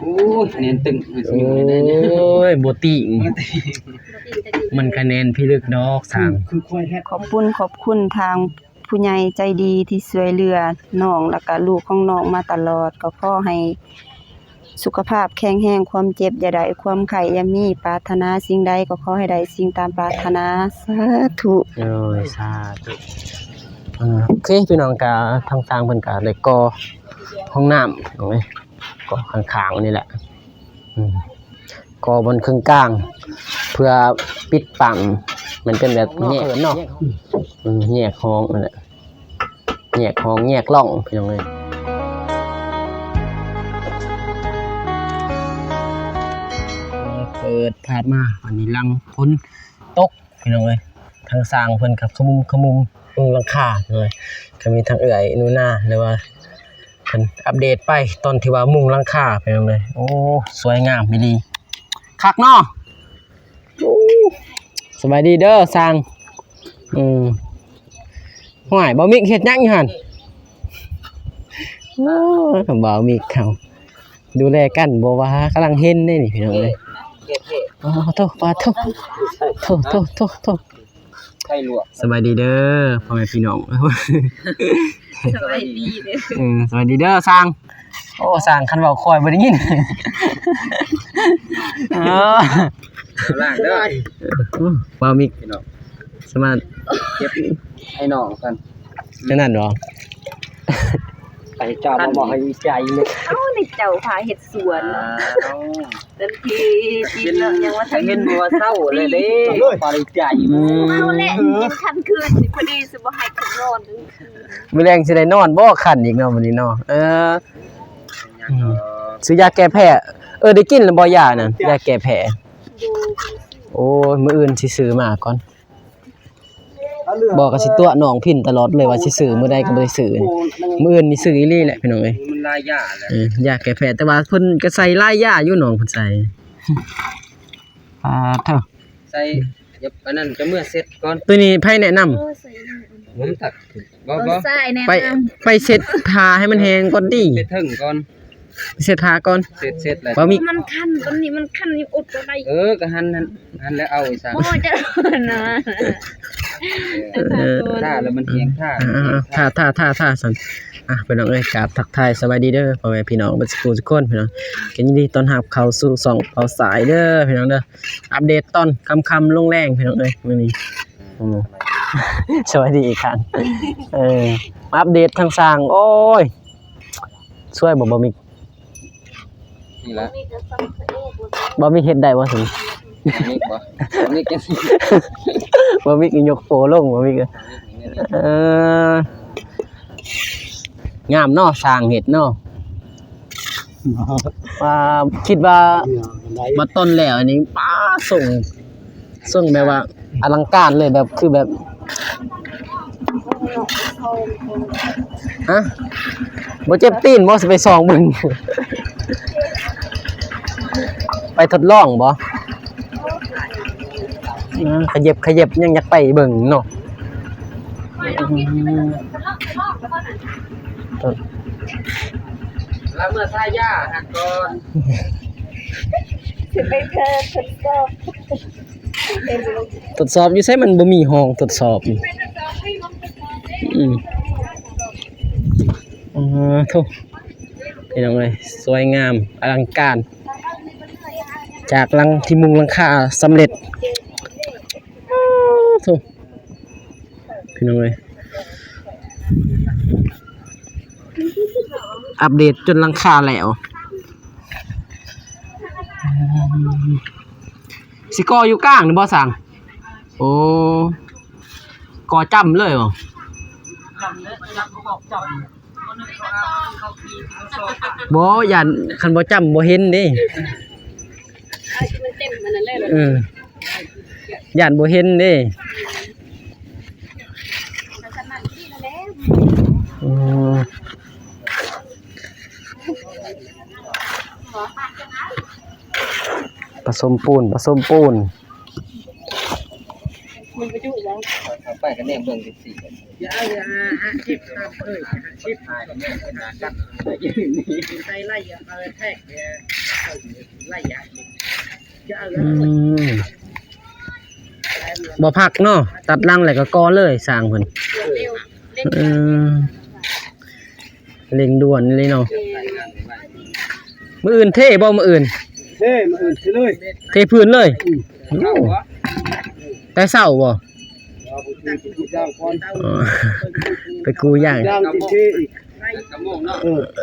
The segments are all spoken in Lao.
ໂອ້ຍ ແໜ້ນຕຶງ ມັນຊິຢູ່ໄດ້ແນວໃດ? ໂອ້ຍ ບໍ່ຕິງ ມັນກະແໜ້ນພິລຶກດອກຊ່າງ. ຂອບບຸນຂອບຄຸນທາງຜູ້ໃຫຍ່ໃຈດີທີ່ຊ່ວຍເຫຼືອນ້ອງ ແລ້ວກະລູກຂອງນ້ອງມາຕະຫຼອດ. ກໍຂໍໃຫ້ສຸຂະພາບແຂງແຮງ, ຄວາມເຈັບຢ່າໄດ້, ຄວາມໄຂ້ຢ່າມີ, ປາດຖະໜາສິ່ງໃດກໍຂໍໃຫ້ໄດ້ສິ່ງຕາມປາດຖະໜາ. ສາທຸ. ໂອ້ຍ ສາທຸ. ອ່າ ໂອເຄ ພີ່ນ້ອງ, ກະທາງຊ່າງເພິ່ນກະໄດ້ກໍ່ຫ້ອງນ້ຳເນາະ, ກໍ່ຂ້າງໆນີ້ແຫຼະ. ອືມ ກໍ່ບ່ອນເຄິ່ງກາງ ເພື່ອປິດປັງ ມັນເປັນແບບແຍກເນາະ. ອືມ ແຍກຫ້ອງນັ້ນແຫຼະ, ແຍກຫ້ອງ ແຍກຮ່ອງ ພີ່ນ້ອງເອີຍ. ເປີດພາບມາ ອັນນີ້ຫຼັງຝົນຕົກ ພີ່ນ້ອງເອີຍ. ທາງຊ່າງເພິ່ນກໍຂະມຸມຂະມຸມມຸງຫຼັງຄາເລີຍ, ກໍມີທັງເອື້ອຍໜູນາ ຫຼືວ່າເພິ່ນອັບເດດໄປຕອນທີ່ວ່າມຸງຫຼັງຄາ ພີ່ນ້ອງເອີຍ. ໂອ້ ສວຍງາມອີ່ຫຼີ, ຄັກເນາະ. ໂອ້ ສະບາຍດີເດີຊ່າງ. ອືມ ຫ້ວຍ ບ່າວມິກເຮັດຫຍັງຢູ່ຫັ້ນ? ໂອ້ ບ່າວມິກເຮົາ ດູແລກັນບໍ່ວ່າ ກຳລັງເຫັນເດ້ນີ້ ພີ່ນ້ອງເອີຍ. ໂອ້ໂທ ປາໂທ ໂທ ໂທ ໂທ ໂທ. ໄຂ່ລວກ. ສະບາຍດີເດີພໍ່ແມ່ພີ່ນ້ອງ. ສະບາຍດີເດີ. ເອີ ສະບາຍດີເດີຊ່າງ. ໂອ້ ຊ່າງ ຄັນເວົ້າຄ່ອຍບໍ່ໄດ້ຍິນ. ເອີ ລ້າງເດີ. ເອີ ເວົ້າມິກ ພີ່ນ້ອງ ສາມາດເກັບໃຫ້ນ້ອງກ່ອນ. ແນວນັ້ນບໍ່? ໄປເຈົ້າມາມອບໃຫ້ອີໃຈເລີຍ. ເອົ້າ ນີ້ເຈົ້າພາເຮັດສວນ. ເອີ ເປັນທີ່ ເຫັນ ຍັງວ່າທັນ ເຫັນວ່າເຊົາແລ້ວເດ້. ອືມ ເອົາແຫຼະ ກິນຄ່ຳຄືນນີ້ ພໍດີຊິບໍ່ໃຫ້ເຂົານອນກາງຄືນ. ມື້ແລງຊິໄດ້ນອນບໍ່ ຄັນອີກເນາະ ມື້ນີ້ເນາະ. ເອີ ອືມ ຊື້ຢາແກ້ແພ້. ເອີ ໄດ້ກິນແລ້ວບໍ່ຢານັ້ນ ຢາແກ້ແພ້? ໂອ້ຍ ມື້ອື່ນຊິຊື້ມາກ່ອນ. ບໍ່ກໍຊິຕົວະນ້ອງພິນຕະຫຼອດເລີຍວ່າຊິຊື້ມື້ໃດກໍບໍ່ໄດ້ຊື້. ມື້ອື່ນນີ້ຊື້ອີ່ຫຼີແຫຼະ ພີ່ນ້ອງເອີຍ. ມັນຫຼາຍຢາແຫຼະ. ເອີ ຢາແກ້ແພ້ ແຕ່ວ່າເພິ່ນກໍໃສ່ຫຼາຍຢາຢູ່ ນ້ອງເພິ່ນໃສ່. ປາດເທີ ໃສ່ ອັນນັ້ນຈະເມືອເຊັດກ່ອນ. ໂຕນີ້ໃຜແນະນຳ? ເອີ ໃສ່ ບໍ່ ບໍ່ ໃສ່ແນະນຳ. ໄປ ໄປເຊັດຜ້າໃຫ້ມັນແຫ້ງກ່ອນຕິ ເຊັດເທິງກ່ອນ. ເຊັດຜ້າກ່ອນ ເຊັດ ເຊັດແລ້ວ ບໍ່ມີ ມັນຄັນ ຕອນນີ້ມັນຄັນ ຍັງອົດບໍ່ໄດ້. ເອີ ກໍຫັນ ຫັນ ຫັນແລ້ວເອົາອີກຊະ. ບໍ່ ຈະນະ ເອີ ຖ້າແລ້ວມັນແຫ້ງ ຖ້າ ອ່າ ຖ້າ ຖ້າ ຖ້າ ຖ້າຊັ້ນ. ອ່ະ ພີ່ນ້ອງເອີຍ ກາບທັກທາຍສະບາຍດີເດີພໍ່ແມ່ພີ່ນ້ອງເບິດສູ່ທຸກຄົນ ພີ່ນ້ອງ. ກໍຍິນດີຕ້ອນຮັບເຂົ້າສູ່ຊ່ອງເປົາສາຍເດີ ພີ່ນ້ອງເດີ. ອັບເດດຕອນຄ່ຳໆລົງແລງ ພີ່ນ້ອງເອີຍ ມື້ນີ້. ອືມ ສະບາຍດີອີກຄັ້ງ. ເອີ ມາອັບເດດທາງຊ່າງ. ໂອ້ຍ ຊ່ວຍບໍ່ ບໍ່ມີ ນີ້ລະ ບໍ່ມີເຮັດໄດ້ບໍ່ຊັ້ນ? ບໍ່ມີບໍ່ ບໍ່ມີ ບໍ່ມີ ຍົກໂປລົງ ບໍ່ມີ. ເອີ ງາມເນາະ ຊ່າງເຮັດເນາະ. ວ່າ ຄິດວ່າ ມາຕອນແລ້ວອັນນີ້ ປ້າ ສົ່ງ ເຊິ່ງແບບວ່າອະລັງການເລີຍ ແບບ ຄືແບບ ຮະ ບໍ່ເຈັບຕີນບໍ່? ຊິໄປສ່ອງເບິ່ງ ໄປທົດລອງບໍ່? ອືມ ຂະຫຍິບ ຂະຫຍິບ ຍັງຢາກໄປເບິ່ງເນາະ. ອືມ ລະເມື່ອທາຢາຫັ້ນກ່ອນ ຊິໄປເທີ ທົດສອບ ທົດສອບຢູ່ໃສ? ມັນບໍ່ມີຫ້ອງທົດສອບ. ອືມ ເອີ ໂທ້ ພີ່ນ້ອງເອີຍ ສວຍງາມອະລັງການ ຈາກຫຼັງທີ່ມຸງຫຼັງຄາສຳເລັດ. ໂອ້ ໂທ້ ພີ່ນ້ອງເອີຍ ອັບເດດຈົນຫຼັງຄາແລ້ວ. ຊິກໍ່ຢູ່ກາງນີ້ບໍ່ຊ່າງ? ໂອ້ ກໍ່ຈ້ຳເລີຍບໍ່? ບໍ່ ຢ້ານຄັນບໍ່ຈ້ຳບໍ່ເຫັນເດ້. ເອີ ຢ້ານບໍ່ເຫັນເດ້. ອືມ ປະສົມປູນ ປະສົມປູນ. ໂ ມັນໄປຢູ່ບໍ່? ໄປກໍແນມເບິ່ງຈັ່ງຊີ້ ຢ່າເອົາຫ້າສິບຕາມເຄີຍ ຫ້າສິບ ໃສ່ໄລ່ ເອົາແທກ ໄລ່ ຢ່າເອົາ ອືມ ບໍ່ພັກເນາະ ຕັດລັງແລ້ວກໍກໍ່ເລີຍ ຊ່າງເພິ່ນ ເອີ ເລັ່ງດ່ວນອີ່ຫຼີເນາະ. ແມ່ນ ມື້ອື່ນເທບໍ່? ມື້ອື່ນ ເທ ມື້ອື່ນເທເລີຍ ເທພື້ນເລີຍ. ອືມ ໂອ້ ແຕ່ເຊົ້າບໍ່? ອໍ ໄປກູ້ຢາງ ເອີ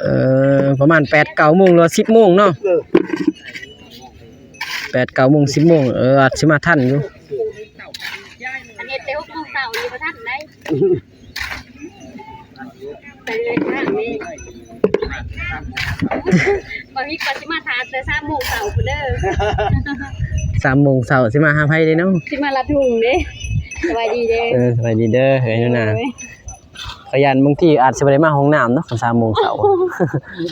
ເອີ ປະມານແປດເກົ້າໂມງ ຫຼືວ່າສິບໂມງເນາະ. ເອີ ແປດເກົ້າໂມງ ສິບໂມງ ເອີ ອາດຊິມາທັນຢູ່. ອັນເຮັດແຕ່ຫົກໂມງເຊົ້ານີ້ບໍ່ທັນໄດ. ໄປເລີຍທາງນີ້ ບໍ່ມີກໍຊິມາຖ້າແຕ່ສາມໂມງເຊົ້າພຸ້ນເດີ. ສາມໂມງເຊົ້າຊິມາຫາໃຜເດເນາະ? ຊິມາລັດຫຸ່ງເດ້. ສະບາຍດີເດີ. ເອີ ສະບາຍດີເດີ ເອີຍໜູນາ. ໂດຍ ຂ້ອຍຢ້ານບາງທີອາດຊິບໍ່ໄດ້ມາຫ້ອງນ້ຳເນາະ ຄັນສາມໂມງເຊົ້າ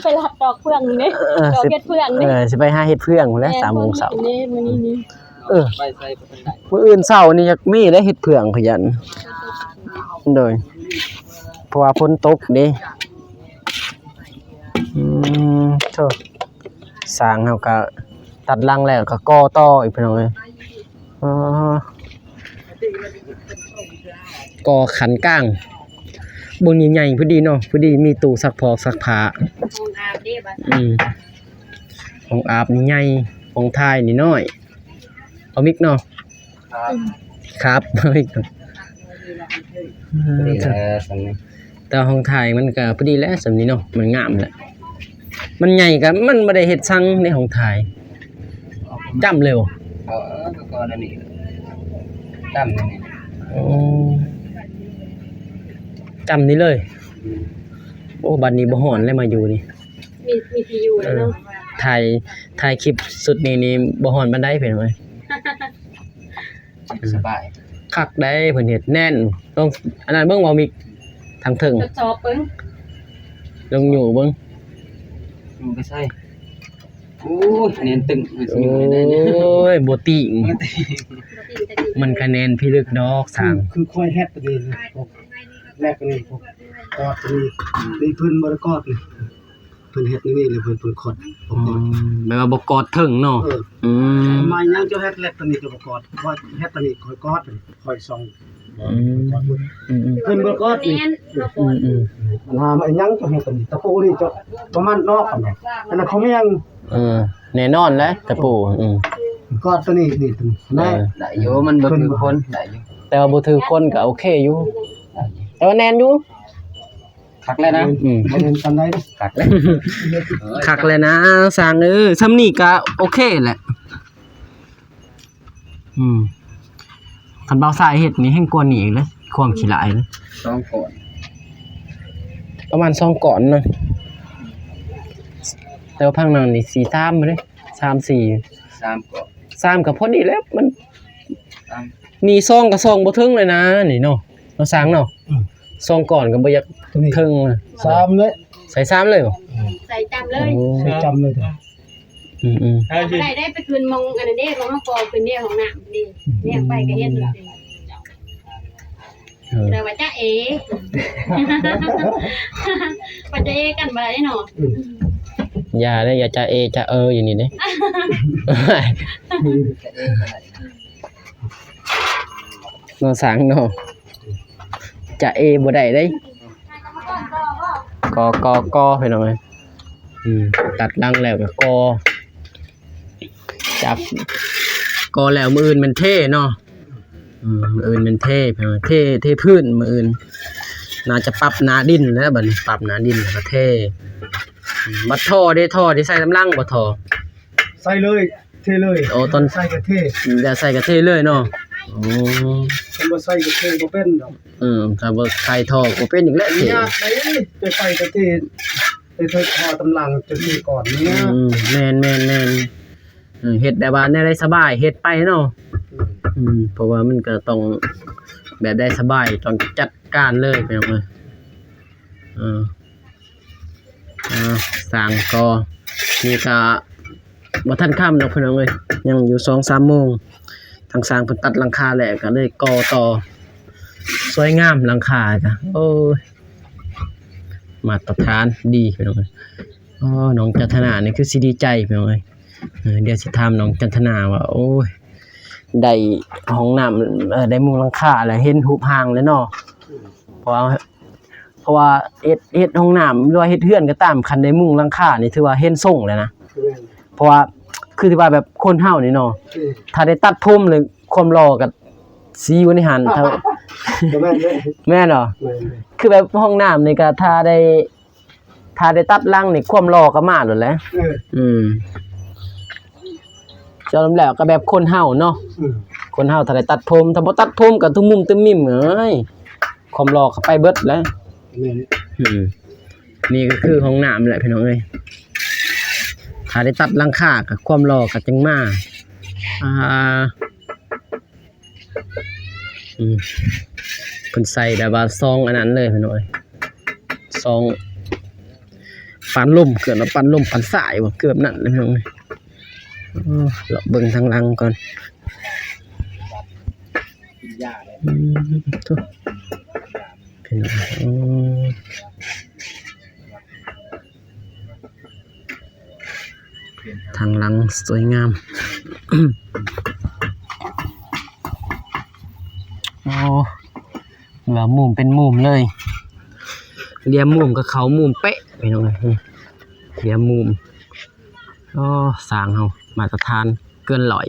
ໄປລັດດອກເຟືອງເດ້. ເອີ ດອກເຮັດເຟືອງເດ້. ເອີ ຊິໄປຫາເຮັດເຟືອງພຸ້ນແຫຼະ ແມ່ນ ສາມໂມງເຊົ້າ. ມື້ນີ້ ມື້ນີ້ນີ້ ເອີ ໄປໃສບໍ່ທັນໄດ້ ມື້ອື່ນເຊົ້ານີ້ຢາກມີໄດ້ເຮັດເຟືອງ ຂ້ອຍຢ້ານ. ໂດຍ ເພາະວ່າຝົນຕົກເດ້. ອືມ ໂທ້ ຊ່າງເຮົາກໍຕັດລັງແລ້ວກໍກໍ່ຕໍ່ອີກ ພີ່ນ້ອງເອີຍ. ອໍ ກໍ່ຂັ້ນກາງ ບ່ອນນີ້ໃຫຍ່ພໍດີເນາະ ພໍດີມີຕູ້ຊັກຜອກຊັກຜ້າ. ຫ້ອງອາບເດ້ບັດ ອືມ ຫ້ອງອາບນີ້ໃຫຍ່ ຫ້ອງຖ່າຍນີ້ນ້ອຍ ເອົາມິກເນາະ. ຄັບ ເອີ ແຕ່ຫ້ອງຖ່າຍມັນກໍພໍດີແຫຼະ ສ່ຳນີ້ເນາະ ມັນງາມແຫຼະ. ມັນໃຫຍ່ກໍມັນບໍ່ໄດ້ເຮັດສັງໃນຫ້ອງຖ່າຍ ຈ້ຳເລີຍບໍ່? ເອີ ກໍ ກໍອັນນີ້ ຈ້ຳນີ້ ໂອ້ ຈ້ຳນີ້ເລີຍ. ອືມ ໂອ້ ບັດນີ້ບໍ່ຮ້ອນແລ້ວ ມາຢູ່ນີ້ ມີ ມີທີ່ຢູ່ແລ້ວເນາະ. ເອີ ຖ່າຍ ຖ່າຍຄລິບຊຸດນີ້ນີ້ບໍ່ຮ້ອນປານໃດ ເປັນໄງ? ສະບາຍ ຄັກໄດ໋ ເພິ່ນເຮັດແໜ້ນ. ລອງອັນນັ້ນເບິ່ງບໍ່ມິກ ທາງເທິງ ທົດສອບເບິ່ງ ລອງຍູ້ເບິ່ງ ຍູ້ໄປໃສ່. ໂອ້ຍ ແໜ້ນຕຶງ ໂອ້ຍ ບໍ່ຕິງ ມັນກະແໜ້ນພິລຶກດອກຊ່າງ. ຄື ຄືຂ້ອຍເຮັດຕົວນີ້ ແລກຕົວນີ້ ກອດຕົວນີ້ ນີ້ເພິ່ນບໍ່ໄດ້ກອດນີ້. ເພິ່ນເຮັດແນວນີ້ແລ້ວເພິ່ນ ເພິ່ນຂອດ ອືມ ແບບວ່າບໍ່ກອດເທິງເນາະ. ເອີ ອືມ ມາຫຍັງເຈົ້າເຮັດເລັບຕົວນີ້ເຈົ້າບໍ່ກອດ? ຂ້ອຍເຮັດຕົວນີ້ຂ້ອຍກອດ ຂ້ອຍສ່ອງ ອືມ ກອດ ອືມໆ ເພິ່ນບໍ່ກອດນີ້. ອືມໆ ບັນຫາມາຫຍັງເຈົ້າເຮັດຕົວນີ້? ຕະປູນີ້ເຈົ້າປະມານນອກຫັ້ນນະ ອັນນັ້ນເຂົາແມ່ງ. ເອີ ແນ່ນອນແຫຼະ ຕະປູ. ອືມ ກອດຕົວນີ້ ນີ້ຕົວນີ້ ເອີ ໄດ້ຢູ່ ມັນບໍ່ຖືກຄົນ ໄດ້ຢູ່ ແຕ່ວ່າບໍ່ຖືກຄົນກໍໂອເຄຢູ່ ແຕ່ວ່າແໜ້ນຢູ່. ຄັກແລ້ວນະ ອືມ ບໍ່ແມ່ນປານໃດ ຄັກແລ້ວ ຄັກແລ້ວນະຊ່າງເອີຍ. ຊ່ຳນີ້ກະໂອເຄແຫຼະ. ອືມ ຄັນບ່າວຊາຍເຮັດນີ້ແຮງກວ່ານີ້ອີກເດ້ ຄວາມຂີ້ຫຼາຍເດ້. ສອງກ້ອນ ປະມານສອງກ້ອນເນາະ ແຕ່ວ່າພັງນັ້ນນີ້ສີ່ ສາມເດ້ ສາມ ສີ່ ສາມກ້ອນ ສາມກໍພໍດີແລ້ວ ມັນ ສາມ ນີ້ສອງກໍສອງບໍ່ເຖິງເລີຍນະ ນີ້ເນາະ. ເນາະຊ່າງເນາະ ອືມ ສອງກ້ອນກໍບໍ່ຢາກເຖິງ ສາມເລີຍ ໃສ່ສາມເລີຍບໍ່? ອືມ ໃສ່ຈ້ຳເລີຍ ໂອ້ ໃສ່ຈ້ຳເລີຍ. ອືມໆ ເອົາບໍ່ໄດ້ໄດ້ ໄປຂຶ້ນໝ່ອງອັນນັ້ນເດ້ ໝ່ອງເຮົາກໍ່ຂຶ້ນເດ້ ຫ້ອງນ້ຳເດ້ ແນມໄປກໍເຫັນເລີຍ. ເອີ ແຕ່ວ່າຈະເອ ວ່າຈະເອກັນບໍ່ໄດ້ເນາະ. ອືມ ຢ່າເດ້ ຢ່າຈະເອຈະເອີຢູ່ນີ້ເດ້ ຈະເອບໍ່ໄດ້. ເນາະຊ່າງເນາະ ຈະເອບໍ່ໄດ້ເດ້. ກໍ ກໍ ກໍ ພີ່ນ້ອງເອີຍ ອືມ ຕັດຫຼັງແລ້ວກໍກໍ ຈັບ ກໍແລ້ວມື້ອື່ນແມ່ນເທເນາະ. ອືມ ມື້ອື່ນແມ່ນເທ ເທ ເທພື້ນ ມື້ອື່ນໜ້າຈະປັບໜ້າດິນແລ້ວ ບັດນີ້ປັບໜ້າດິນແລ້ວກໍເທ. ອືມ ບັດທໍ່ເດ້ ທໍ່ທີ່ໃສ່ຕາມຫຼັງບໍ່? ທໍ່ ໃສ່ເລີຍ ເທເລີຍ. ໂອ້ ຕອນໃສ່ກະເທ ອືມ ຢາກໃສ່ກະເທເລີຍເນາະ. ໂອ້ ຄັນບໍ່ໃສ່ກະເທບໍ່ເປັນດອກ. ເອີ ຖ້າບໍ່ໃສ່ທໍ່ກໍເປັນອີກແຫຼະ ເທ ຍາກໄດ໋ ໄປໃສ່ກະເທ ໄປເທທໍ່ຕາມຫຼັງຈະເທກ່ອນນີ້ນະ. ອືມ ແມ່ນໆໆ ເອີ ເຮັດແບບວ່າແນວໃດສະບາຍເຮັດໄປເນາະ. ອືມ ອືມ ເພາະວ່າມັນກໍຕ້ອງແບບໃດສະບາຍ ຕ້ອງຈັດການເລີຍ ພີ່ນ້ອງເອີຍ. ເອີ ອ່າ ສ້າງກໍ ນີ້ກໍບໍ່ທັນຄ່ຳດອກ ພີ່ນ້ອງເອີຍ ຍັງຢູ່ສອງສາມໂມງ. ທ ງຊ່າງເພິ່ນຕັດຫຼັງຄາແລ້ວ ກໍເລີຍກໍ່ຕໍ່ ສວຍງາມຫຼັງຄາກະ ໂອ້ຍ ມາດຕະຖານດີພີ່ນ້ອງເອີຍ. ອໍ ນ້ອງຈັນທະນານີ້ຄືຊິດີໃຈພີ່ນ້ອງເອີຍ. ເອີ ດຽວຊິຖາມນ້ອງຈັນທະນາວ່າ ໂອ້ຍ ໄດ້ຫ້ອງນ້ຳ ເອີ ໄດ້ມຸງຫຼັງຄາແລ້ວ ເຫັນຮູບຮ່າງແລ້ວເນາະ ເພາະວ່າ ເພາະວ່າເຮັດ ເຮັດຫ້ອງນ້ຳ ຫຼືວ່າເຮັດເຮືອນກໍຕາມ ຄັນໄດ້ມຸງຫຼັງຄານີ້ຖືວ່າເຫັນຊົງແລ້ວນະ. ແມ່ນ ເພາະວ່າຄືທີ່ວ່າແບບຄົນເຮົານີ້ເນາະ ອືມ ຖ້າໄດ້ຕັດຜົມແລ້ວ ຄວາມຫຼໍ່ກໍຊິຢູ່ໃນຫັ້ນ ຖ້າ ກໍແມ່ນເດ້ ແມ່ນບໍ່? ແມ່ນເດ້ ຄືແບບຫ້ອງນ້ຳນີ້ກໍຖ້າໄດ້ ຖ້າໄດ້ຕັດຫຼັງນີ້ ຄວາມຫຼໍ່ກໍມາໂລດແຫຼະ. ເອີ ອືມ ສະຫຼຸບແລ້ວກໍແບບຄົນເຮົາເນາະ ອືມ ຄົນເຮົາຖ້າໄດ້ຕັດຜົມ ຖ້າບໍ່ຕັດຜົມກໍທຸ່ມມຸ້ມຕຶ້ມມິ້ມເອີຍ ຄວາມຫຼໍ່ກໍໄປເບິດແຫຼະ. ແມ່ນ ອືມ ນີ້ກໍຄືຫ້ອງນ້ຳແຫຼະພີ່ນ້ອງເອີຍ ຖ້າໄດ້ຕັດຫຼັງຄາກໍຄວາມຫຼໍ່ກໍຈຶ່ງມາ. ອ່າ ອືມ ເພິ່ນໃສ່ແບບວ່າຊອງອັນນັ້ນເລີຍພີ່ນ້ອງເອີຍ ຊອງປານລົມ ເອີ້ນວ່າປານລົມປານສາຍບໍ່ ເກືອບນັ້ນເລີຍພີ່ນ້ອງເອີຍ. ເອີ ເລາະເບິ່ງທາງຫຼັງກ່ອນ ອືມ ໂທ້ ພີ່ນ້ອງ ອືມ. ທາງຫຼັງສວຍງາມ ໂອ້ ວ່າມຸມເປັນມຸມເລີຍ ລຽມມຸມກໍເຂົ້າມຸມເປະພີ່ນ້ອງເອີຍ ລຽມມຸມ. ໂອ້ ຊ່າງເຮົາມາດຕະຖານເກີນຮ້ອຍ.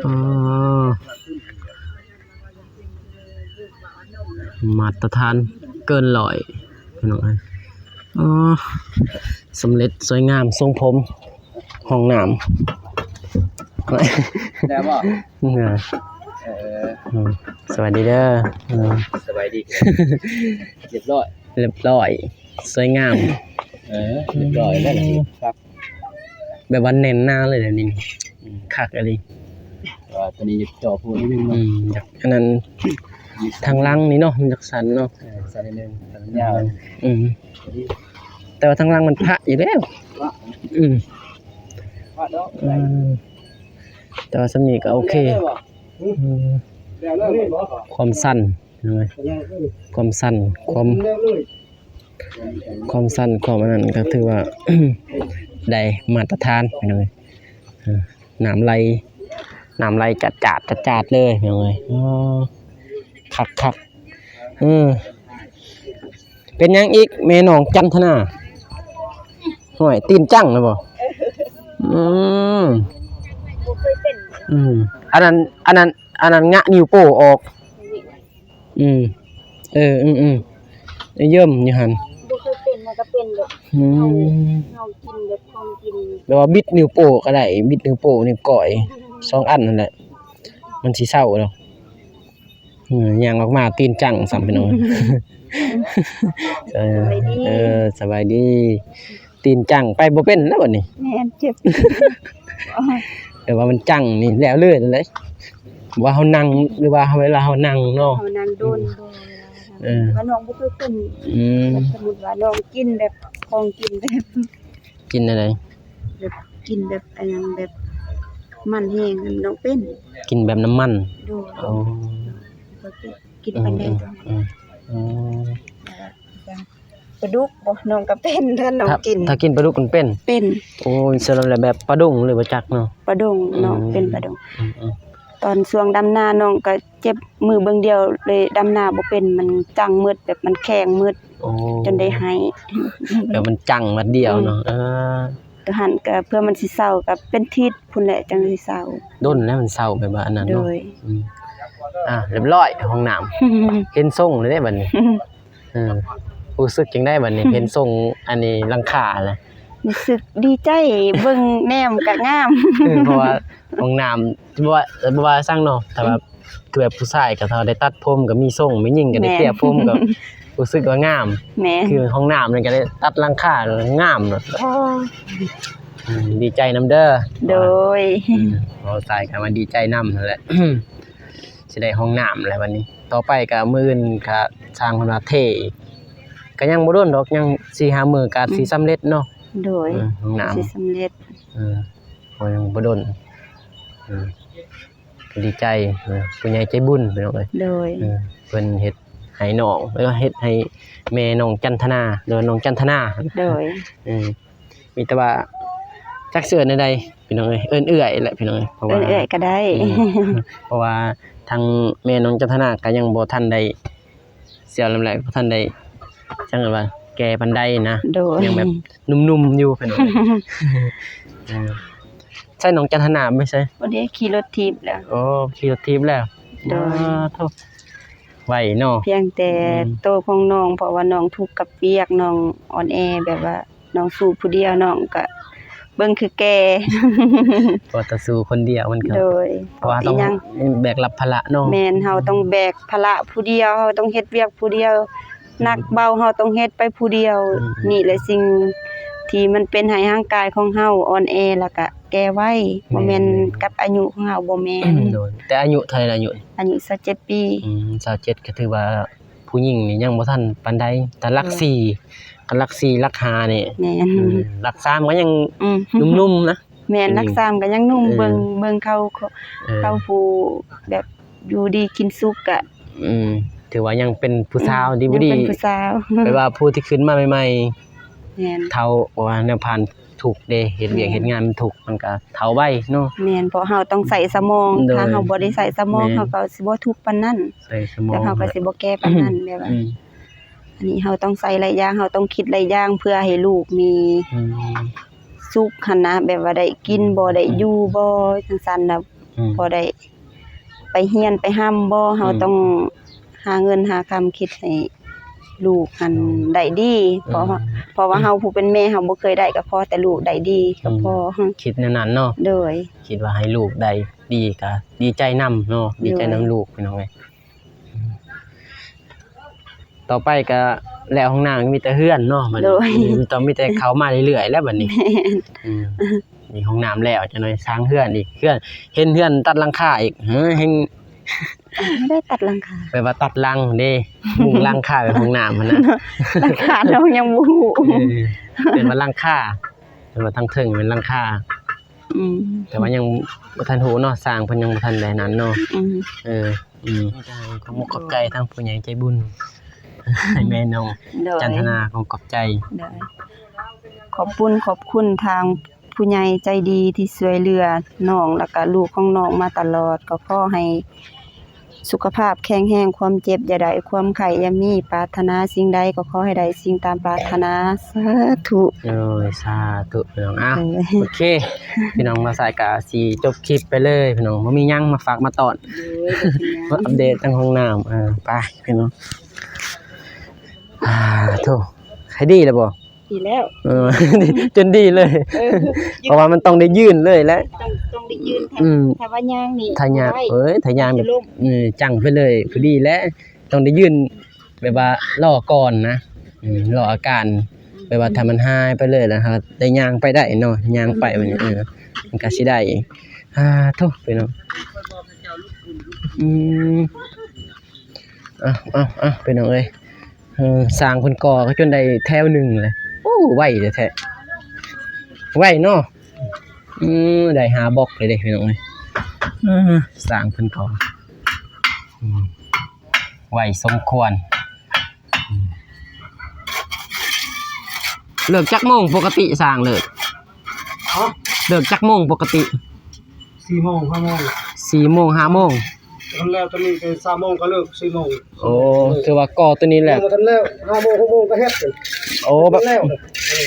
ອໍ ມາດຕະຖານເກີນຮ້ອຍພີ່ນ້ອງເອີຍ. ອໍ ສຳເລັດສວຍງາມ ຊົງຜົມ ຫ້ອງນ້ຳ ແລ້ວບໍ່? ເອີ ເອີ ສະບາຍດີເດີ. ເອີ ສະບາຍດີ ລຽບຮ້ອຍ ລຽບຮ້ອຍ ສວຍງາມ. ເອີ ລຽບຮ້ອຍແລ້ວ ຄັກ ແບບວ່າແໜ້ນໜາເລີຍດຽວນີ້ ອືມ ຄັກອີ່ຫຼີ. ແຕ່ວ່າຕົວນີ້ຢາກເຈາະໂພດໜ້ອຍໜຶ່ງເນາະ ອືມ ຢາກອັນນັ້ນ ທາງຫຼັງນີ້ເນາະ ມັນຢາກສັ້ນເນາະ ເອີ ສັ້ນໜ້ອຍໜຶ່ງ ສັ້ນຍາວ ອືມ ແຕ່ວ່າທາງຫຼັງມັນພະຢູ່ແລ້ວ ພະ ອືມ ພະດອກ ອືມ ແຕ່ວ່າສ່ຳນີ້ກໍໂອເຄ ແລ້ວເລີຍບໍ່? ອືມ ແລ້ວເລີຍບໍ່? ຄວາມສັ້ນ ຄວາມສັ້ນ ຄວາມ ຄວາມສັ້ນ ຄວາມອັນນັ້ນກໍຖືວ່າ ໄດ້ມາດຕະຖານພີ່ນ້ອງເອີຍ. ເອີ ນ້ຳໄຫຼ ນ້ຳໄຫຼຈາດໆ ຈາດໆ ເລີຍພີ່ນ້ອງເອີຍ. ອໍ ຄັກໆ ເອີ ເປັນຫຍັງອີກແມ່ນ້ອງຈັນທະນາ? ຫ້ອຍ ຕີນຈັງແລ້ວບໍ່? ອືມ ບໍ່ເຄີຍເປັນ ອືມ ອັນນັ້ນ ອັນນັ້ນ ອັນນັ້ນງະນິ້ວໂປ້ອອກ. ອືມ ເອີ ອືມໆ ເຢີ້ມຢູ່ຫັ້ນ ບໍ່ເຄີຍເປັນ ມັນກໍເປັນແບບ ອືມ ເຮົາກິນແບບຂອງກິນ ແບບວ່າບິດນິ້ວໂປ້ກໍໄດ້ ບິດນິ້ວໂປ້ນິ້ວກ້ອຍ ສອງອັນນັ້ນແຫຼະ ມັນຊິເຊົາດອກ. ເອີ ຍ່າງອອກມາຕີນຈັງຊ້ຳ ພີ່ນ້ອງ. ເອີ ສະບາຍດີ ເອີ ສະບາຍດີ. ຕີນຈັງໄປບໍ່ເປັນແລ້ວບັດນີ້ ແມ່ນ ເຈັບ ແຕ່ວ່າມັນຈັງນີ້ແລ້ວເລີຍນັ້ນແຫຼະ ວ່າເຮົານັ່ງ ຫຼືວ່າເວລາເຮົານັ່ງເນາະ ເຮົານັ່ງໂດນ ອືມ ບໍ່ ເອີ ວ່ານ້ອງບໍ່ເຄີຍເປັນ ອືມ ແບບສົມມຸດວ່ານ້ອງກິນແບບຂອງກິນແບບ ກິນແນວໃດ? ແບບກິນແບບອັນຫຍັງ ແບບມັນແຮງ ນ້ອງເປັນ ກິນແບບນ້ຳມັນ ໂດຍ ອໍ ກິນປານໃດ ອືມ ອືມ ອືມ ປາດຸກບໍ່ ນ້ອງກໍເປັນ ຖ້ານ້ອງກິນ ຖ້າກິນປາດຸກມັນເປັນ ເປັນ ໂອ້ຍ ສ່ວນຫຼາຍແບບປາດົງຫຼືບໍ່ຈັກເນາະ ປາດົງເນາະ ອືມ ເປັນປາດົງ ອືມ ຕອນຊ່ວງດຳນານ້ອງກໍເຈັບມືເບິ່ງດຽວ ເລີຍດຳນາບໍ່ເປັນ ມັນຈັງໝົດ ແບບມັນແຂງໝົດ ໂອ້ ຈົນໄດ້ໄຫ້ ແບບມັນຈັງໝົດດຽວເນາະ ອືມ ເອີ ໂຕຫັ້ນກໍເພື່ອມັນຊິເຊົາ ກໍເປັນທິດພຸ້ນແຫຼະ ຈັ່ງຊິເຊົາ ດົນແລ້ວມັນເຊົາ ແບບວ່າອັນນັ້ນເນາະ ໂດຍ ອືມ ອ່າ ຮຽບຮ້ອຍ ຫ້ອງນ້ຳ ເຫັນຊົງເລີຍເດ້ບັດນີ້ ເອີ ຮູ້ສຶກຈັ່ງໃດບັດນີ້ ເຫັນຊົງອັນນີ້ຫຼັງຄາແລ້ວ? ຮູ້ສຶກດີໃຈ ເບິ່ງແນມກະງາມ ເພາະວ່າຫ້ອງນ້ຳ ບໍ່ວ່າ ບໍ່ວ່າຊັ້ນເນາະ ຖ້າວ່າ ອືມ ຄືແບບຜູ້ຊາຍກໍຖ້າໄດ້ຕັດຜົມກໍມີຊົງ ແມ່ຍິງກໍໄດ້ ແມ່ນ ເກຍຜົມກໍຮູ້ສຶກວ່າງາມ ແມ່ນ ຄືຫ້ອງນ້ຳນີ້ກໍໄດ້ຕັດຫຼັງຄາງາມເນາະ ໂອ້ ອືມ ດີໃຈນຳເດີ ໂດຍ ອືມ ເວົ້າຊາຍກໍວ່າດີໃຈນຳຫັ້ນແຫຼະ ຊິໄດ້ຫ້ອງນ້ຳແລ້ວບັດນີ້ ຕໍ່ໄປກໍມື້ອື່ນກໍຊ່າງເພິ່ນວ່າເທອີກ ກໍຍັງບໍ່ດົນດອກ ຍັງສີ່ຫ້າມື້ກໍ ອືມ ຊິສຳເລັດເນາະ ໂດຍ ເອີ ຫ້ອງນ້ຳ ຊິສຳເລັດ ເອີ ກໍຍັງບໍ່ດົນ ເອີ ດີໃຈ ເອີ ຜູ້ໃຫຍ່ໃຈບຸນພີ່ນ້ອງເອີຍ ໂດຍ ເອີ ເພິ່ນເຮັດໃຫ້ນ້ອງ ແລ້ວເຮັດໃຫ້ແມ່ນ້ອງຈັນທະນາ ຫຼືວ່ານ້ອງຈັນທະນາ ໂດຍ ເອີ ມີແຕ່ວ່າຈັກຊິເອີ້ນແນວໃດພີ່ນ້ອງເອີຍ ເອີ້ນເອື້ອຍແຫຼະພີ່ນ້ອງເອີຍ ເພາະວ່າ ເອີ້ນເອື້ອຍກໍໄດ້ ເອີ ເພາະວ່າທາງແມ່ນ້ອງຈັນທະນາກໍຍັງບໍ່ທັນໄດ້ ສ່ຽວລຳແຫຼະ ບໍ່ທັນໄດ້ ຈັ່ງວ່າແກ່ປານໃດນະ ໂດຍ ຍັງແບບໜຸ່ມໆຢູ່ເພິ່ນວ່າ ເອີ ໃຊ້ນ້ອງຈັນທະນາໄປໃສ? ບໍ່ໄດ້ ຂີ່ລົດຖີບແລ້ວ ໂອ້ ຂີ່ລົດຖີບແລ້ວ ໂດຍ ອາ ໂທ້ ໄວເນາະ ພຽງແຕ່ ອືມ ໂຕຂອງນ້ອງ ເພາະວ່ານ້ອງທຸກກັບວຽກ ນ້ອງອ່ອນແອ ແບບວ່າ ນ້ອງສູ້ຜູ້ດຽວ ນ້ອງກະເບິ່ງຄືແກ່ ເພາະວ່າຕ້ອງສູ້ຄົນດຽວມັນກໍ ໂດຍ ເພາະວ່າຕ້ອງແບກຮັບພາລະເນາະ ແມ່ນ ເຮົາຕ້ອງແບກພາລະຜູ້ດຽວ ເຮົາຕ້ອງເຮັດວຽກຜູ້ດຽວ ອືມ ໜັກເບົາເຮົາຕ້ອງເຮັດໄປຜູ້ດຽວ ອືມ ນີ້ແຫຼະສິ່ງທີ່ມັນເປັນໃຫ້ຮ່າງກາຍຂອງເຮົາອ່ອນແອ ແລ້ວກະແກ່ໄວ ແມ່ນ ບໍ່ແມ່ນກັບອາຍຸຂອງເຮົາ ບໍ່ແມ່ນ ໂດຍ ແຕ່ອາຍຸເທົ່າໃດລະ? ອາຍຸ ອາຍຸຊາວເຈັດປີ ອືມ ຊາວເຈັດ ກໍຖືວ່າ ຜູ້ຍິງນີ້ຍັງບໍ່ທັນປານໃດ ແຕ່ຫຼັກ ໂດຍ ສີ່ ຄັນຫຼັກສີ່ ຫຼັກຫ້ານີ້ ແມ່ນ ອືມ ຫຼັກສາມກໍຍັງ ອືມ ໜຸ່ມໆນະ ແມ່ນ ຫຼັກສາມກໍຍັງໜຸ່ມ ເອີ ເບິ່ງ ເບິ່ງເຂົາ ເອີ ເຂົາຜູ້ແບບຢູ່ດີກິນສຸກກະ ອືມ ຖືວ່າຍັງເປັນຜູ້ສາວ ອືມ ດີບໍ່ດີ ຍັງເປັນຜູ້ສາວ ແປວ່າຜູ້ທີ່ຂຶ້ນມາໃໝ່ໆ ແມ່ນ ເຖົ້າ ເພາະວ່າແນວຜ່ານ ທຸກເດ້ ເຮັດວຽກ ແມ່ນ ເຮັດງານມັນທຸກ ມັນກະເຖົ້າໄວເນາະ ແມ່ນ ເພາະເຮົາຕ້ອງໃຊ້ສະໝອງ ໂດຍ ຖ້າເຮົາບໍ່ໄດ້ໃຊ້ສະໝອງ ແມ່ນ ເຮົາກໍຊິບໍ່ທຸກປານນັ້ນ ໃຊ້ສະໝອງ ແລ້ວເຮົາກໍຊິບໍ່ແກ່ປານນັ້ນ ແບບວ່າ ອືມ ອັນນີ້ເຮົາຕ້ອງໃຊ້ຫຼາຍຢ່າງ ເຮົາຕ້ອງຄິດຫຼາຍຢ່າງ ເພື່ອໃຫ້ລູກມີ ອືມ ສຸກຫັ້ນນະ ແບບວ່າໄດ້ກິນບໍ່ ອືມ ໄດ້ຢູ່ບໍ່ ອືມ ຈັ່ງຊັ້ນນະ ອືມ ພໍໄດ້ ໄປຮຽນໄປຮ່ຳບໍ່ ເຮົາ ອືມ ຕ້ອງຫາເງິນຫາຄຳ ຄິດໃຫ້ລູກຫັ້ນ ອືມ ໄດ້ດີ ເພາະ ອືມ ເພາະວ່າເຮົາຜູ້ເປັນແມ່ ເຮົາບໍ່ເຄີຍໄດ້ ກໍຂໍແຕ່ລູກໄດ້ດີກໍພໍ ອືມ ຄິດແນວນັ້ນເນາະ ໂດຍ ຄິດວ່າໃຫ້ລູກໄດ້ດີກໍດີໃຈນຳເນາະ ໂດຍ ດີໃຈນຳລູກ ພີ່ນ້ອງເອີຍ ອືມ ຕໍ່ໄປກໍແລ້ວຫ້ອງນ້ຳ ມີແຕ່ເຮືອນເນາະ ໂດຍ ອືມ ຕ້ອງມີແຕ່ເຂົ້າມາເລື້ອຍໆແລ້ວບັດນີ້ ແມ່ນ ອືມ ມີຫ້ອງນ້ຳແລ້ວ ຈັກໜ່ອຍສ້າງເຮືອນອີກ ເຮືອນ ເຫັນເຮືອນຕັດຫຼັງຄາອີກ ເຮີ ແຮ່ງ ບໍ່ໄດ້ຕັດຫຼັງຄາ ແປວ່າຕັດຫຼັງເດ້ ມຸງຫຼັງຄາເປັນຫ້ອງນ້ຳຫັ້ນນະ ຫຼັງຄານ້ອງຍັງບໍ່ຮູ້ ເອີ ເອີ້ນວ່າຫຼັງຄາ ເອີ້ນວ່າທາງເທິງເປັນຫຼັງຄາ ອືມ ແຕ່ວ່າຍັງບໍ່ທັນຮູ້ເນາະ ຊ່າງເພິ່ນຍັງບໍ່ທັນໄດ້ນັ້ນເນາະ ອືມ ເອີ ອືມ ຂອບໃຈທາງຜູ້ໃຫຍ່ໃຈບຸນ ໃຫ້ແມ່ນ້ອງ ໂດຍ ຈັນທະນາ ຂອບໃຈ ໂດຍ ຂອບບຸນຂອບຄຸນທາງ ຜູ້ໃຫຍ່ໃຈດີທີ່ຊ່ວຍເຫຼືອນ້ອງ ແລ້ວກະລູກຂອງນ້ອງມາຕະຫຼອດ ກໍຂໍໃຫ້ສຸຂະພາບແຂງແຮງ ຄວາມເຈັບຢ່າໄດ້ ຄວາມໄຂ້ຢ່າມີ ປາດຖະໜາສິ່ງໃດກໍຂໍໃຫ້ໄດ້ສິ່ງຕາມປາດຖະໜາ ສາທຸ ໂອ້ຍ ສາທຸພີ່ນ້ອງ ເອົາ ເອີ ໂອເຄ ພີ່ນ້ອງ ມາສາຍກະຊິຈົບຄລິບໄປເລີຍພີ່ນ້ອງ ບໍ່ມີຫຍັງມາຝາກມາຕ້ອນ ໂດຍ ບໍ່ເປັນຫຍັງ ມາອັບເດດທາງຫ້ອງນ້ຳ ເອີ ໄປພີ່ນ້ອງ ອາ ໂທ້ ໃຫ້ດີແລ້ວບໍ່? ດີແລ້ວ ເອີ ຈົນດີເລີຍ ເອີ ເພາະວ່າມັນຕ້ອງໄດ້ຢືນເລີຍແຫຼະ ຕ້ອງ ຕ້ອງໄດ້ຢືນ ຖ້າ ອືມ ຖ້າວ່າຍ່າງນີ້ ຖ້າຍ່າງ ບໍ່ໄດ້ ເອີຍ ຖ້າຍ່າງແບບ ເປັນລົມ ເອີ ຈັ່ງໄປເລີຍ ພໍດີແຫຼະ ຕ້ອງໄດ້ຢືນ ແບບວ່າລໍກ່ອນນະ ອືມ ລໍອາການ ແບບວ່າຖ້າມັນຫາຍໄປເລີຍ ແລ້ວເຮົາໄດ້ຍ່າງໄປໄດ້ເນາະ ຍ່າງໄປບັດນີ້ ເອີ ມັນກໍຊິໄດ້ ອາ ໂທ້ ພີ່ນ້ອງ ອືມ ເອົາ ເອົາ ເອົາ ພີ່ນ້ອງເອີຍ ເອີ ສ້າງເພິ່ນກໍ່ກໍຈົນໄດ້ແຖວໜຶ່ງເລີຍ ໂອ້ ໄວແທ້ໆ ໄວເນາະ ອືມ ໄດ້ຫ້າບລັອກເລີຍເດ້ພີ່ນ້ອງເອີຍ ເອີ ສ້າງເພິ່ນກໍ່ ອືມ ໄວສົມຄວນ ອືມ ເລີກຈັກໂມງປົກກະຕິ ຊ່າງເລີກ ຮະ ເລີກຈັກໂມງປົກກະຕິ? ສີ່ໂມງ ຫ້າໂມງ ສີ່ໂມງ ຫ້າໂມງ ຄັນແລ້ວຕອນນີ້ກໍສາມໂມງກໍເລີກ ສີ່ໂມງ ໂອ້ ຖືວ່າກໍ່ຕົວນີ້ແຫຼະ ຍັງບໍ່ທັນແລ້ວ ຫ້າໂມງ ຫົກໂມງກໍເຮັດ ໂອ້ ແບບ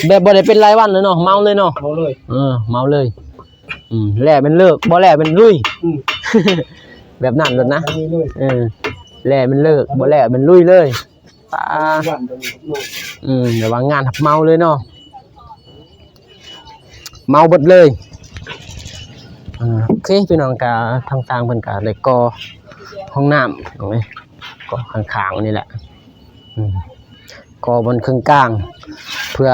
ແບບບໍ່ໄດ້ເປັນລາຍວັນເລີຍເນາະ ເມົາເລີຍເນາະ ເມົາເລີຍ ເອີ ເມົາເລີຍ ອືມ ແລ້ວແມ່ນເລີກ ບໍ່ແລ້ວແມ່ນລຸຍ ອືມ ແບບນັ້ນໂລດນະ ເອີ ແລ້ວແມ່ນເລີກ ບໍ່ແລ້ວແມ່ນລຸຍເລີຍ ປາ ອືມ ແບບວ່າງານຮັບເໝົາເລີຍເນາະ ເໝົາເບິດເລີຍ ອ່າ ໂອເຄ ພີ່ນ້ອງ ກະທາງຊ່າງເພິ່ນກະໄດ້ກໍ່ຫ້ອງນ້ຳ ເຫັນໄໝ ກໍ່ຂ້າງໆນີ້ແຫຼະ ອືມ ກໍ່ບ່ອນເຄິ່ງກາງ ເພື່ອ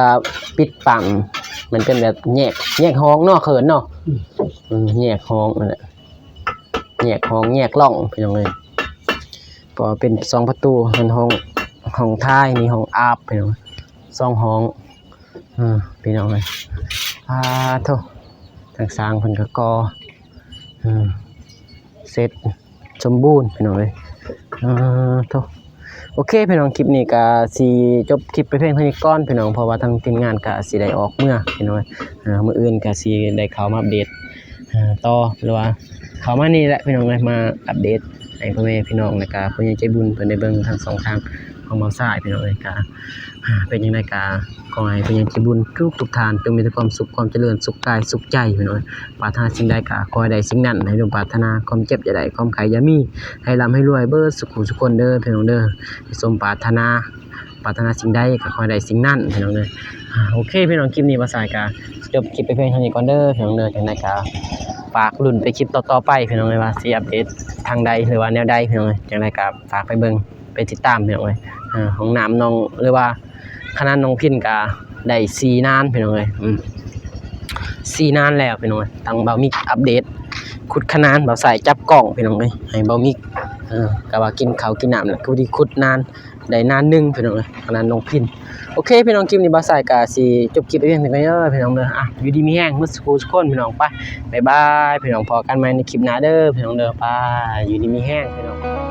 ປິດປັງ ມັນເປັນແບບແຍກ ແຍກຫ້ອງເນາະ ເຂີນເນາະ ອືມ ອືມ ແຍກຫ້ອງນັ້ນແຫຼະ ແຍກຫ້ອງແຍກລ່ອງ ພີ່ນ້ອງເອີຍ ເພາະວ່າເປັນສອງປະຕູ ເປັນຫ້ອງ ຫ້ອງຖ່າຍ ມີຫ້ອງອາບ ພີ່ນ້ອງ ສອງຫ້ອງ ເອີ ພີ່ນ້ອງເອີຍ ອາ ໂທ້ ທາງຊ່າງເພິ່ນກໍກໍ່ ເອີ ເສັດສົມບູນພີ່ນ້ອງເອີຍ. ເອີ ໂທ້ ໂອເຄພີ່ນ້ອງ ຄລິບນີ້ກະຊິຈົບຄລິບໄປພຽງເທົ່ານີ້ກ່ອນພີ່ນ້ອງ ເພາະວ່າທາງທີມງານກະຊິໄດ້ອອກເມືອພີ່ນ້ອງເອີຍ. ເອີ ມື້ອື່ນກະຊິໄດ້ເຂົ້າມາອັບເດດ ເອີ ຕໍ່ ຫຼືວ່າເຂົ້າມານີ້ແຫຼະພີ່ນ້ອງເອີຍ ມາອັບເດດໃຫ້ພໍ່ແມ່ພີ່ນ້ອງ ແລ້ວກະຜູ້ໃຫຍ່ໃຈບຸນເພິ່ນໄດ້ເບິ່ງທັງສອງທາງຂອງບ່າວຊາຍພີ່ນ້ອງເອີຍ. ກະ ເປັນຈັ່ງໃດກະຂໍໃຫ້ຜູ້ໃຫຍ່ໃຈບຸນທຸກໆທ່ານ ຈົ່ງມີແຕ່ຄວາມສຸກຄວາມຈະເລີນ ສຸກກາຍສຸກໃຈພີ່ນ້ອງເອີຍ. ປາດຖະໜາສິ່ງໃດກະຂໍໃຫ້ໄດ້ສິ່ງນັ້ນ ໃຫ້ສົມປາດຖະໜາ ຄວາມເຈັບຢ່າໄດ້ ຄວາມໄຂ້ຢ່າມີ ໃຫ້ລ່ຳໃຫ້ລວຍເບິດສູ່ຜູ້ສູ່ຄົນເດີພີ່ນ້ອງເດີ. ໃຫ້ສົມປາດຖະໜາ ປາດຖະໜາສິ່ງໃດກະຂໍໃຫ້ໄດ້ສິ່ງນັ້ນພີ່ນ້ອງເດີ. ອາ ໂອເຄພີ່ນ້ອງ ຄລິບນີ້ບ່າວຊາຍກະຈົບຄລິບໄປພຽງເທົ່ານີ້ກ່ອນເດີພີ່ນ້ອງເດີ. ຈັ່ງໃດກະຝາກລຸ້ນໄປຄລິບຕໍ່ໆໄປພີ່ນ້ອງເອີຍ ວ່າຊິອັບເດດທາງໃດ ຫຼືວ່າແນວໃດພີ່ນ້ອງເອີຍ. ຈັ່ງໃດກະຝາກໄປເບິ່ງ ໄປຕິດຕາມພີ່ນ້ອງເອີຍ ເອີ ຫ້ອງນ້ຳໜອງ ຫຼືວ່າຂະນານໜອງພິນກະໄດ້ສີ່ນານພີ່ນ້ອງເອີຍ. ອືມ ສີ່ນານແລ້ວພີ່ນ້ອງເອີຍ ທາງບ່າວມິກອັບເດດຂຸດຂະນານ ບ່າວຊາຍຈັບກ້ອງພີ່ນ້ອງເອີຍ ໃຫ້ບ່າວມິກ ເອີ ກະວ່າກິນເຂົ້າກິນນ້ຳແລ້ວ ກະພໍດີຂຸດນານ ໄດ້ນານໜຶ່ງພີ່ນ້ອງເອີຍ ຂະນານໜອງພິນ. ໂອເຄພີ່ນ້ອງ ຄລິບນີ້ບ່າວຊາຍກະຊິຈົບຄລິບໄປພຽງເທົ່ານີ້ກ່ອນເດີພີ່ນ້ອງເດີ. ອ່ະ ຢູ່ດີມີແຮງເບິດສູ່ຜູ້ສູ່ຄົນພີ່ນ້ອງ ໄປ ບາຍບາຍພີ່ນ້ອງ ພໍ້ກັນໃໝ່ໃນຄລິບໜ້າເດີພີ່ນ້ອງເດີ. ໄປ ຢູ່ດີມີແຮງພີ່ນ້ອງ.